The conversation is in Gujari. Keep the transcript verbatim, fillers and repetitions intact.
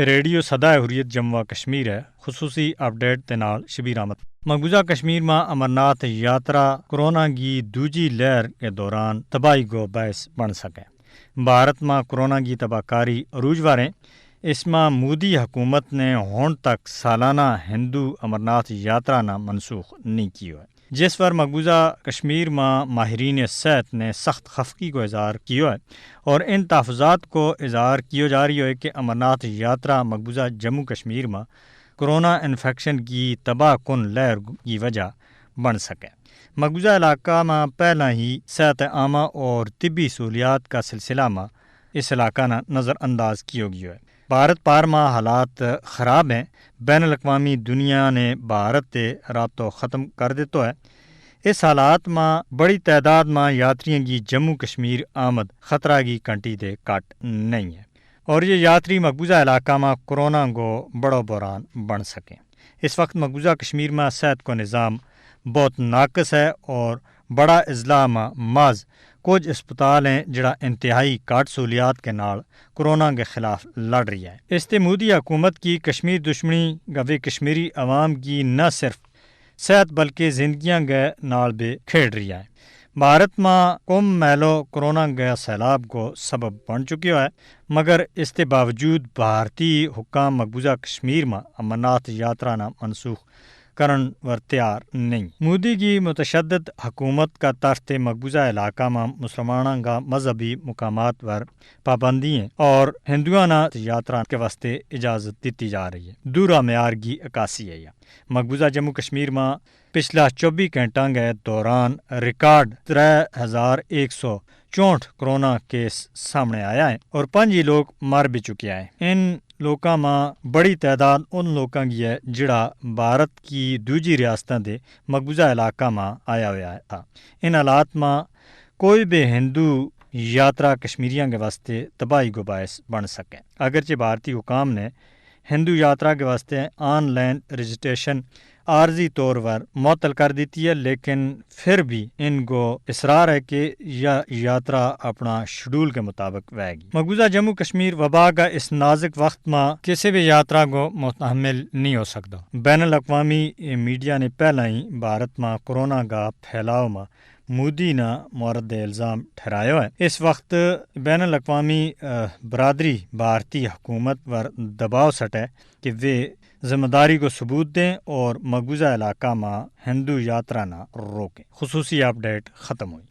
ریڈیو سدا حریت جموں و کشمیر ہے۔ خصوصی اپڈیٹ دے نال شبیر احمد۔ مقبوضہ کشمیر ما امرناتھ یاترا کورونا کی دوجی لہر کے دوران تباہی کو باعث بن سکے۔ بھارت ما کورونا کی تباہ کاری عروج واریں، اس ما مودی حکومت نے ہن تک سالانہ ہندو امرناتھ یاترا نا منسوخ نہیں کیو ہے، جس پر مقبوضہ کشمیر ما ماہرین صحت نے سخت خفقی کو اظہار کیو ہے اور ان تحفظات کو اظہار کیو جا رہی ہوئے کہ امرناتھ یاترا مقبوضہ جموں کشمیر ما کورونا انفیکشن کی تباہ کن لہر کی وجہ بن سکے۔ مقبوضہ علاقہ ما پہلا ہی صحت عامہ اور طبی سہولیات کا سلسلہ ما اس علاقہ نا نظر انداز کیو گیو ہے۔ بھارت پار ما حالات خراب ہیں۔ بین الاقوامی دنیا نے بھارت تے رابطو ختم کر دیتو ہے۔ اس حالات ما بڑی تعداد ما یاتریوں کی جموں کشمیر آمد خطرہ کی کنٹی تے کٹ نہیں ہے اور یہ یاتری مقبوضہ علاقہ ما کورونا کو بڑو بحران بن سکیں۔ اس وقت مقبوضہ کشمیر ما صحت کو نظام بہت ناقص ہے اور بڑا اضلاع ما ماز کچھ اسپتال ہیں جڑا انتہائی کاٹ سہولیات کے نال کورونا کے خلاف لڑ رہی ہے۔ اس تے مودی حکومت کی کشمیر دشمنی گوے کشمیری عوام کی نہ صرف صحت بلکہ زندگیاں کے نال بھی کھیڈ رہی ہے۔ بھارت ما کم میلو کورونا کے سیلاب کو سبب بن چکی ہوئے، مگر اس تے باوجود بھارتی حکام مقبوضہ کشمیر ما امرناتھ یاترا نا منسوخ کرن ور تیار نہیں۔ مودی کی متشدد حکومت کا ترتے مقبوضہ علاقہ ما مسلمانوں کا مذہبی مقامات پر پابندی ہیں اور ہندوؤں نا یاترا کے واسطے اجازت دیتی جا رہی ہے۔ دورا معیار کی عکاسی ہے یا مقبوضہ جموں کشمیر ما پچھلا چوبی گھنٹاں کے دوران ریکارڈ ترے ہزار ایک سو چونٹھ کورونا کیس سامنے آیا ہے اور پنج ہی لوگ مر بھی چکیا ہیں۔ ان لوکاں ما بڑی تعداد ان لوکاں کی ہے جڑا بھارت کی دوجی ریاستاں دے مقبوضہ علاقہ ما آیا ہویا تھا۔ ان حالات ما کوئی بھی ہندو یاترا کشمیریاں کے واسطے تباہی کو باعث بن سکے۔ اگرچہ بھارتی حکام نے ہندو یاترا کے واسطے آن لائن رجسٹریشن عارضی طور پر معطل کر دیتی ہے، لیکن پھر بھی ان کو اصرار ہے کہ یا یاترا اپنا شیڈول کے مطابق وہے گی۔ مقبوضہ جموں کشمیر وبا کا اس نازک وقت ما کسی بھی یاترا کو متحمل نہیں ہو سکتا۔ بین الاقوامی میڈیا نے پہلا ہی بھارت ما کورونا کا پھیلاؤ ما مودی نا مورد الزام ٹھہرایو ہے۔ اس وقت بین الاقوامی برادری بھارتی حکومت پر دباؤ سٹے کہ وہ ذمہ داری کو ثبوت دیں اور مقبوضہ علاقہ ما ہندو یاترا نا روکیں۔ خصوصی اپڈیٹ ختم ہوئی۔